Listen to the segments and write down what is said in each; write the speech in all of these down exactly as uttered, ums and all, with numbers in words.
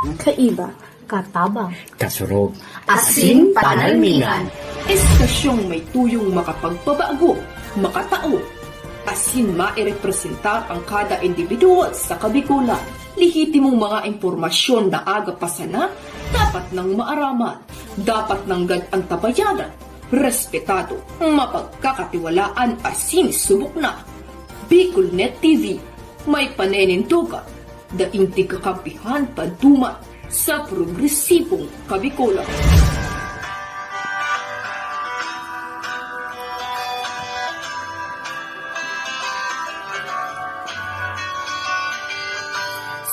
Kaiba, katabang, kasurog, asin panalmingan. Estasyong may tuyong makapagpabago, makatao, asin mairepresentar ang kada individual sa Kabikolan. Lehitimong mga impormasyon na aga pa sana, dapat nang maaraman, dapat nanggad antabayanan, respetado, mapagkakatiwalaan asin subok na. Bicol Net T V, may paninindogan, daing tigkakampihan paduman sa progresibong Kabikolan.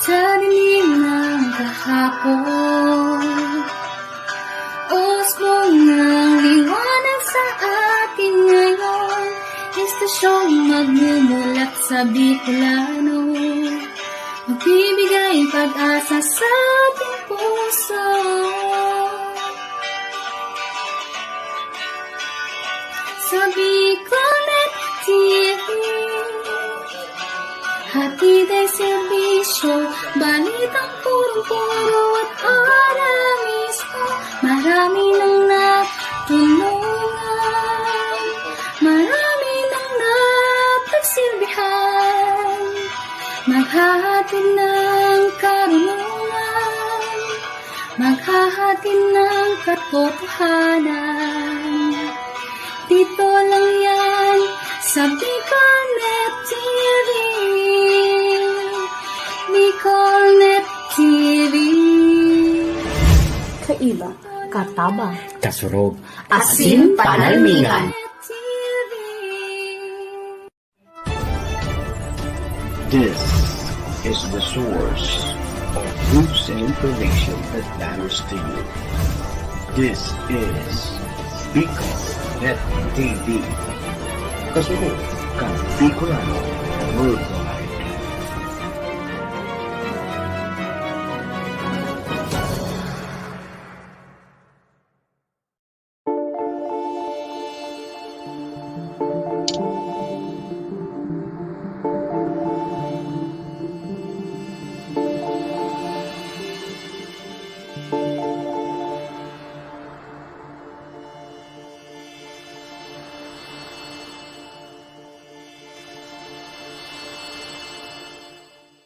Sa dilim ng kahapon, usbong ng liwanag sa atin ngayon, estasyong magmumulat sa Bicolano, magbibigay pag-asa sa ating puso. Sa Bicolnet T V, hatid ay serbisyo, balitang purong-puro at para mismo. Marami nang natulungan, marami nang napagsilbihan, maghahatid ng karunungan, maghahatid ng katotohanan. Dito lang yan sa Bicolnet T V. Bicolnet T V. Kaiba, katabang, kasurog, asin panalmingan. T V. This is the source of news and information that matters to you. This is Bicol Net T V. Kasunod kan Bicolano Worldwide.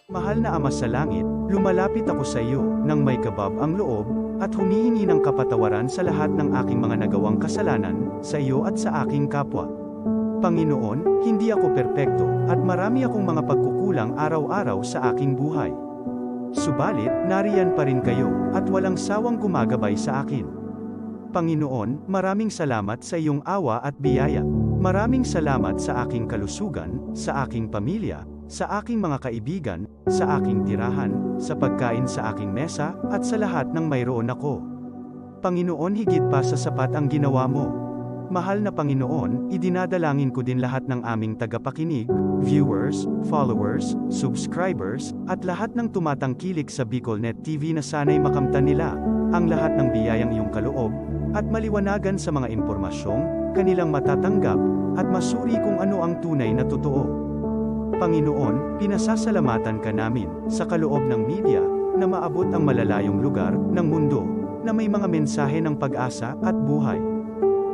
Mahal na Ama sa Langit, lumalapit ako sa iyo nang may kabab ang loob at humihingi ng kapatawaran sa lahat ng aking mga nagawang kasalanan sa iyo at sa aking kapwa. Panginoon, hindi ako perpekto at marami akong mga pagkukulang araw-araw sa aking buhay. Subalit, nariyan pa rin kayo at walang sawang gumagabay sa akin. Panginoon, maraming salamat sa iyong awa at biyaya. Maraming salamat sa aking kalusugan, sa aking pamilya, sa aking mga kaibigan, sa aking tirahan, sa pagkain sa aking mesa, at sa lahat ng mayroon ako. Panginoon, higit pa sa sapat ang ginawa mo. Mahal na Panginoon, idinadalangin ko din lahat ng aming tagapakinig, viewers, followers, subscribers, at lahat ng tumatangkilik sa Bicolnet T V na sana'y makamtan nila ang lahat ng biyayang iyong kaloob at maliwanagan sa mga impormasyong kanilang matatanggap at masuri kung ano ang tunay na totoo. Panginoon, pinasasalamatan ka namin sa kaloob ng media na maabot ang malalayong lugar ng mundo na may mga mensahe ng pag-asa at buhay.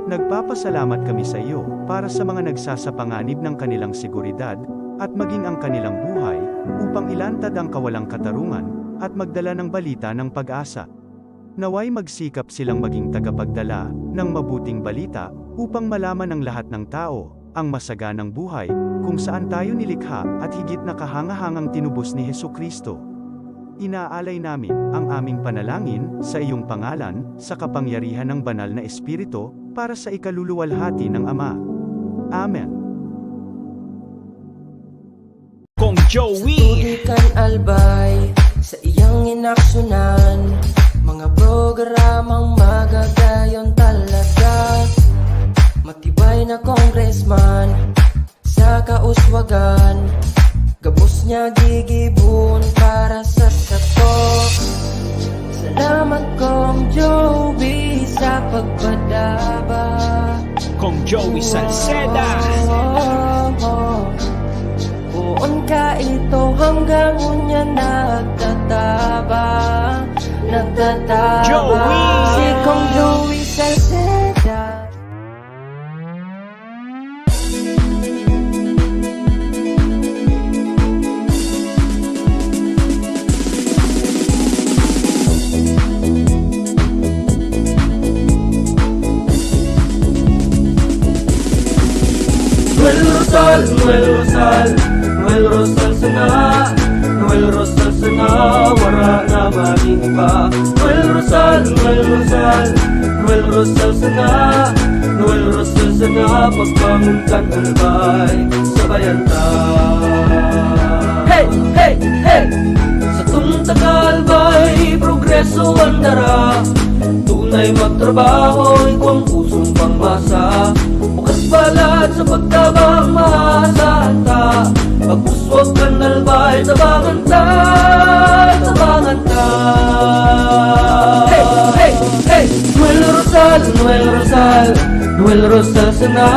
Nagpapasalamat kami sa iyo para sa mga nagsasapanganib ng kanilang seguridad at maging ang kanilang buhay upang ilantad ang kawalang katarungan at magdala ng balita ng pag-asa. Nawa'y magsikap silang maging tagapagdala ng mabuting balita upang malaman ng lahat ng tao ang masaganang buhay kung saan tayo nilikha at higit na kahangahangang tinubos ni Jesu-Cristo. Inaalay namin ang aming panalangin sa iyong pangalan, sa kapangyarihan ng Banal na Espiritu, para sa ikaluluwalhati ng Ama. Amen. Kong Joey. Sa tubig kan Albay, sa iyang inaksunan, mga programang magagayon talaga. Matibay na congressman, sa kauswagan, gabos niya gigibon para sa sato. Salamat, Kong Joey, sa pagpadaba. Kong Joey Salceda. Oh, oh, oh. Poon ka ito hanggang unya nagtataba. Nagtatama Joey! Si Kong Louie Salceda. Noel Rosal, Noel Rosal, Noel Rosal sana, Noel Rosal sana, wara na magin iba. Noel Rosal, Noel Rosal, Noel Rosal sana, Noel Rosal sana, pagbangon kan Albay, sabayan ta. Hey, hey, hey! Satong taga-Albay, progreso an dara. Tunay magtrabaho, igwang pusong pangmasa. Bukas palad sa pagtabang, maasahan ta. Pagpuswag kan Albay, tabangan ta, tabangan ta. Hey, hey, hey! Noel Rosal, Noel Rosal, Noel Rosal sana.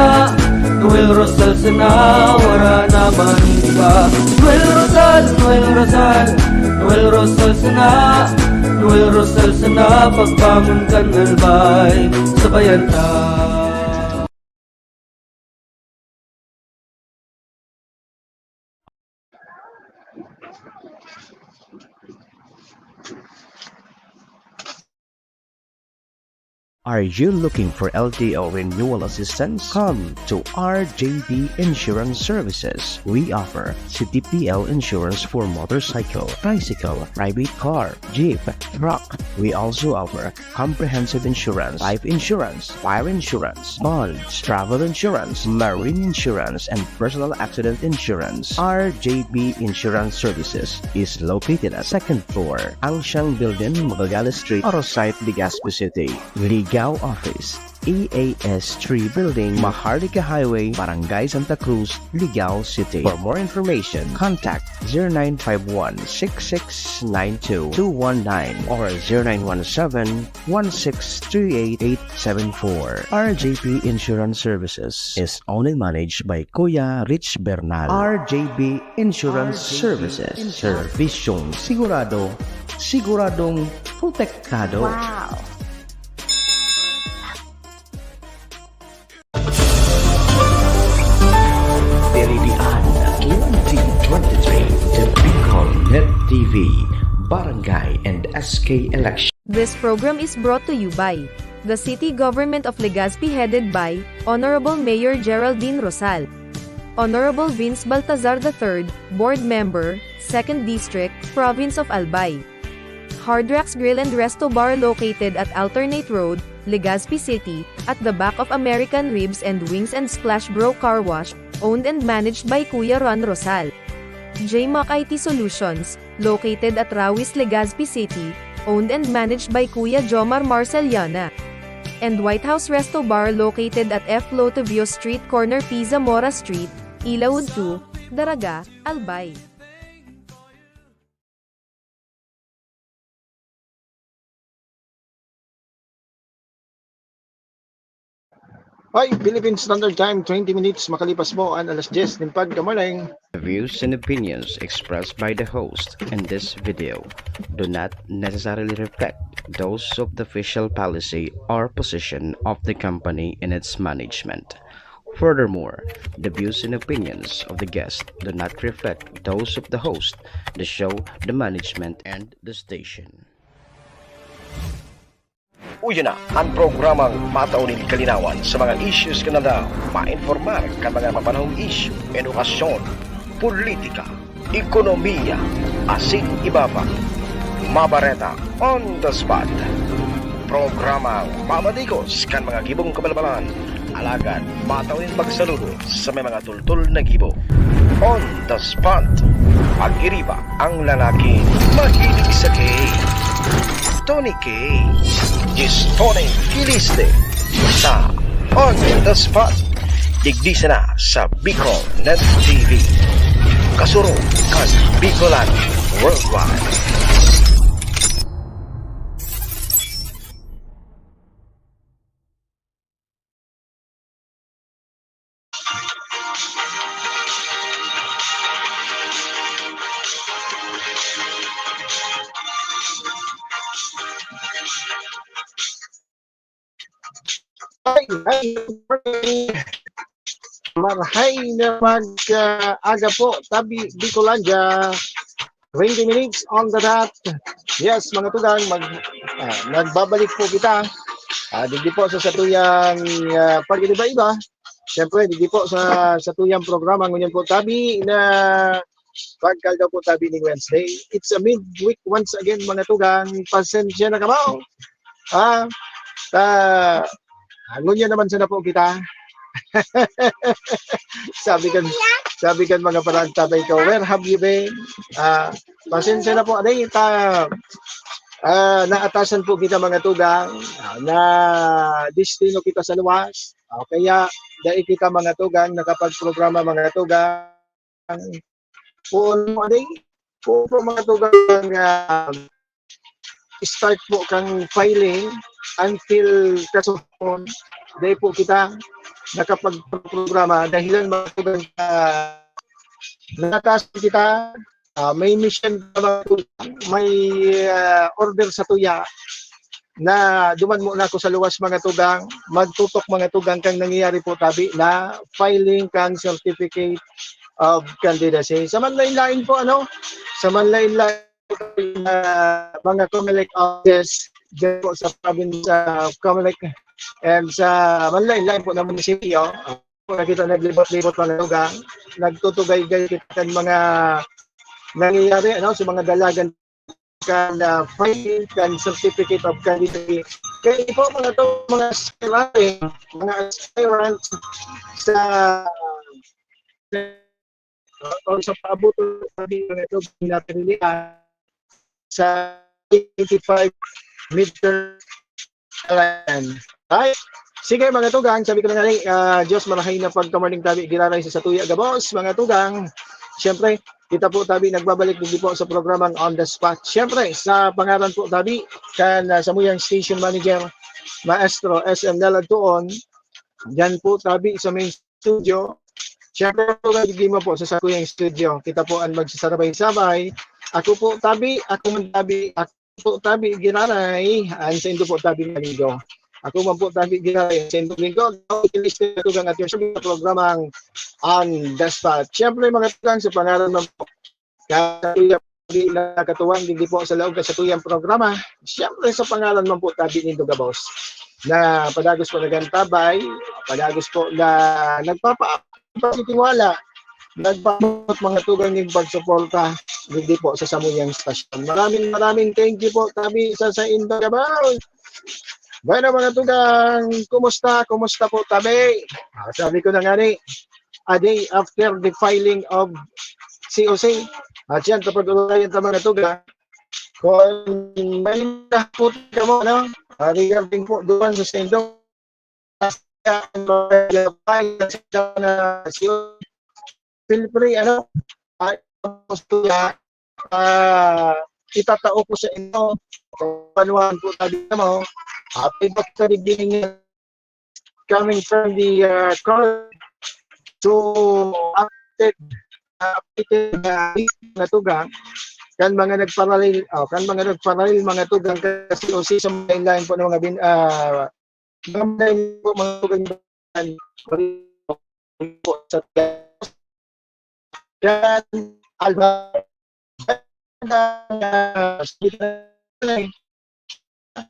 Noel Rosal sana, wara na magin iba. Noel Rosal, Noel Rosal, Noel Rosal sana, Noel Rosal sana, pagbangon kan Albay, sabayan ta. Are you looking for L T O renewal assistance? Come to R J B Insurance Services. We offer C T P L insurance for motorcycle, tricycle, private car, jeep, truck. We also offer comprehensive insurance, life insurance, fire insurance, bonds, travel insurance, marine insurance, and personal accident insurance. R J B Insurance Services is located at second floor, Angshan Building, Magallanes Street, Arosite, Legazpi City. Ligao Office, E A S three Building, Maharlika Highway, Barangay Santa Cruz, Ligao City. For more information, contact zero nine five one, six six nine two, two one nine or zero nine one seven, one six three eight, eight seven four. R J P Insurance Services is owned and managed by Kuya Rich Bernal. R J P Insurance Services. Serbisyong sigurado, siguradong protektado. Wow! Diridian, twenty twenty-three, The Bicol Net T V, Barangay and S K Election. This program is brought to you by the City Government of Legazpi, headed by Honorable Mayor Geraldine Rosal. Honorable Vince Baltazar the third, Board Member, Second District, Province of Albay. Hard Rocks Grill and Resto Bar, located at Alternate Road, Legazpi City, at the back of American Ribs and Wings and Splash Bro Car Wash, owned and managed by Kuya Ron Rosal. J Mac I T Solutions, located at Rawis, Legazpi City, owned and managed by Kuya Jomar Marceliana. And White House Resto Bar, located at F Lotovio Street, corner P Zamora Street, Ilaud two, Daraga, Albay. Ay, Philippine Standard Time, twenty minutes makalipas po an alas dyes nin pagkamalang. The views and opinions expressed by the host in this video do not necessarily reflect those of the official policy or position of the company and its management. Furthermore, the views and opinions of the guest do not reflect those of the host, the show, the management, and the station. Uya na an programang matao nin kalinawan sa mga issues kan aldaw, mainformar kan mga mapanahong isyu, edukasyon, politika, ekonomiya, asin iba pa. Mabareta on the spot. Programang mamatikos kan mga gibong kabalbalan, alagad matao nin pagsaludo sa may mga tultol na gibo. On the spot. Pag-iriba ang lalaking mahilig sa K. Tony K. Is Tony Kiliste sa On the Spot. Digdi sana sa Bicol Net T V. Kasurog kan Bicolano Worldwide. Ay, ay, Marhay na mag, ah, aga po, tabi Bicolandia. Twenty minutes on the dot. Yes, mga tugang, mag, ah, nagbabalik po kita. Ah, digdi po sa satuyang, ah, pag-iba-iba. Siyempre, digdi po sa satuyang programa. Ngunyan po, tabi na pagkaldaw po, tabi ning Wednesday. It's a midweek once again, mga tugang. Pasensya na kamo. Ah, ta, ah, ngunyan naman sana po kita. Sabi kan, sabi kan mga parang tatay ko, "Where have you been?" Ah, pasensya na po, ano, ta, ah, naatasan po kita, mga tugang, ah, na destino kita sa luwas. Ah, kaya dai kita, mga tugang, nakapagprograma, mga tugang. Kung ano, ano, kung po, mga tugang, ah, start po kang filing until kasuhon, dai po kita nakapagprograma dahilan, mga tugang, ah, nataas kita, ah, may mission ka, mga tugang, may, ah, order sa tuya na duman muna ako sa luwas, mga tugang, magtutok, mga tugang, kang nangyayari po tabi na filing kang certificate of candidacy. Sa manlain-lain po, ano, sa manlain-lain po na mga Comelec offices, dyan po sa province of Comelec, and sa manlain-lain po na munisipyo, po na kita naglibot-libot, mga tugang, nagtutugay-gay kita kan mga nangyayari, ano, sa mga dalagan kan, ah, file kan certificate of candidacy. Kaya po, mga to, mga aspirante, mga aspirant sa, o sa paabutan, mga to, pinapilian sa twenty-five meter Ayan. Ay, sige, mga tugang, sabi ko na nga, eh, ah, Diyos marahay na pagka-morning tabi, giraray sa satuya gabos, mga tugang. Siyempre, kita po tabi, nagbabalik din po sa programang On the Spot. Siyempre, sa pangaran po tabi, kan, ah, samuyang station manager, Maestro S M Lalagtuon, dyan po tabi sa main studio. Siyempre, mga digima po sa sakuyang studio. Kita po ang magsasabay-sabay. Ako po tabi, ako man tabi, ako po tabi, giraray, ang saindo po tabi, mga amigo. Ako man po tabi, giraray, ang saindo, lingkod. Ang tugang at yung sa programang On the Spot. Siyempre, mga tugang, sa pangalan man po, katuya po, di na katuwang, digdi po sa laog ka sa tuyang programa. Siyempre, sa pangalan man po, tabi nindo gabos, na padagos po nagantabay, padagos po na nagpapa-, pasitiwala, nagpapamot, mga tugang, ning pagsuporta, digdi po sa samuyang stasyon. Maraming, maraming thank you po, tabi sa saindo gabos. Bueno, mga tugang, kumusta? Kumusta po, tabi? Ah, sabi ko na nga ni, a day after the filing of C O C. At yan, kapag ulayan ta, mga tugang, kung may mga po kamo, ano, ah, regarding po doon sa saindo, feel free, ano, ah, ah, itatao ko sa inyo. Kung ano po tabi mo, ah, feedback ka rin din coming from the, ah, college. So, updated, updated na, na tugang, kan mga nagparalil, oh, kan mga nagparalil, mga tugang, kasi o si sa mga lain po ng mga bin-, ah, mga po, mga tugang po sa kan Alba, sa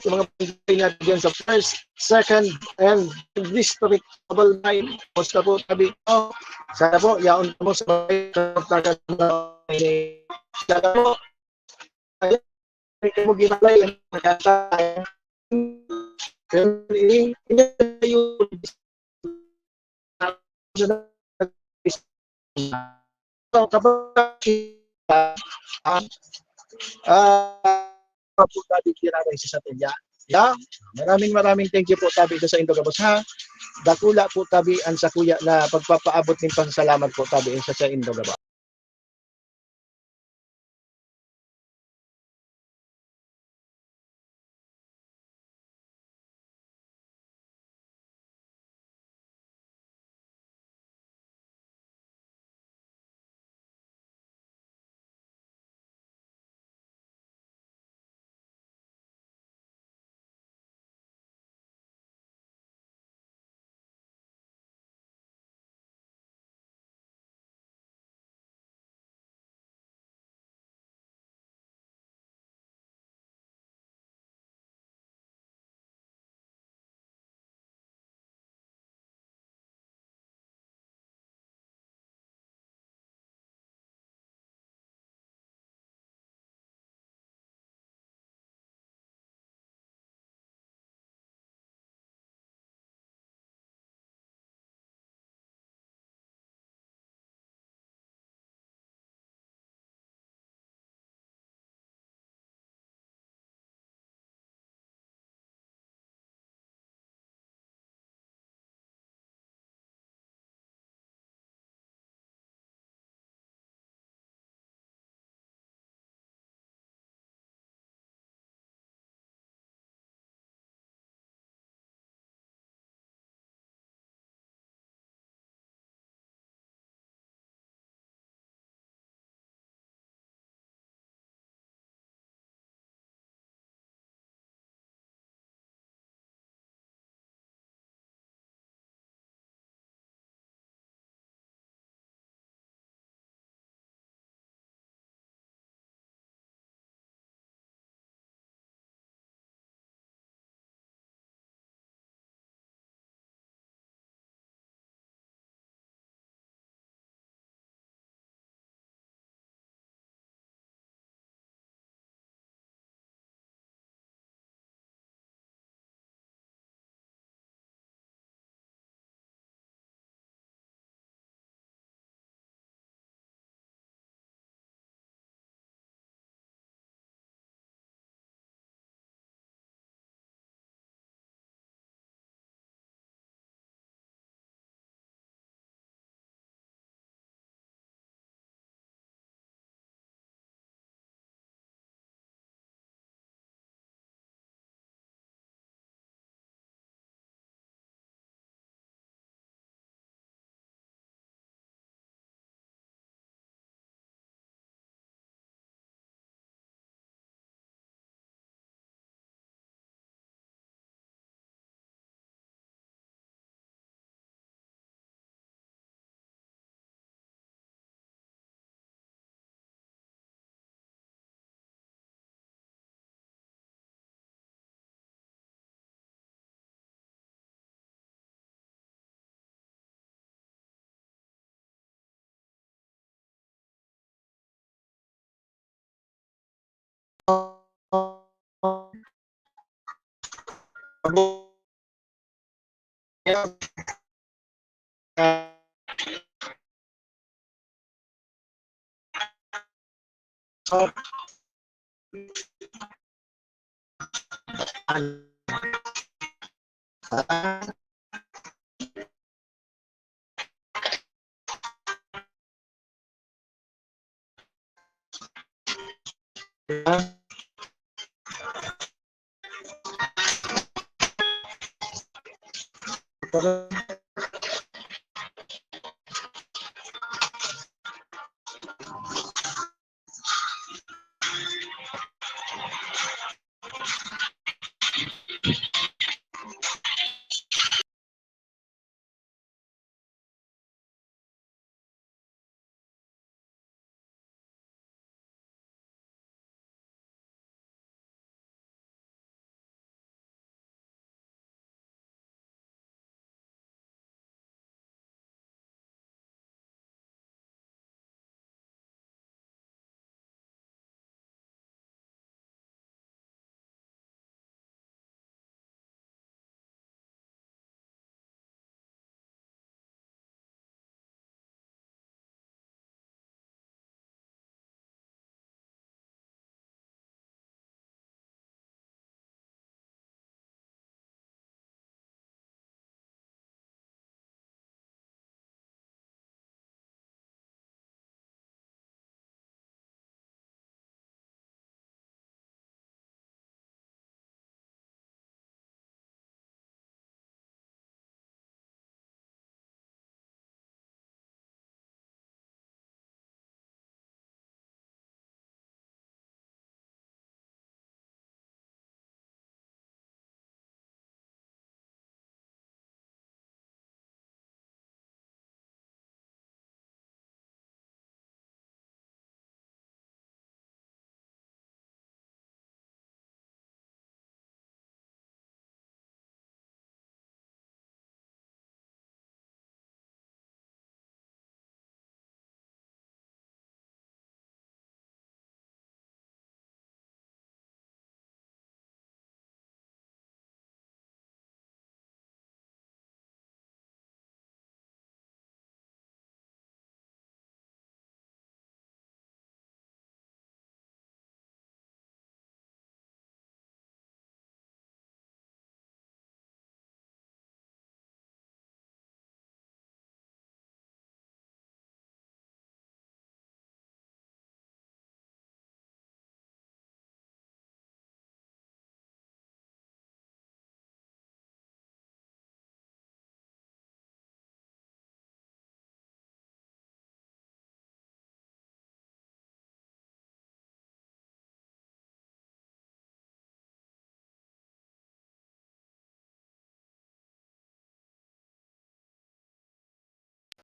mga barangay natin dyan sa first, second, and district, Abal Bay. Basta po, sabi ko, sana po, yaon po sa mga taga-, sana po, ay mo ginalay ang pagkata. Pero ini-, ini-, So, kapag, ah, ah, po tabi, giraray sa satuya. Yeah? Maraming, maraming thank you po, tabi, sa saindo gabos, ha. Dakula po, tabi, ang sakuya na pagpapaabot nin pasasalamat po, tabi, sa saindo gabos.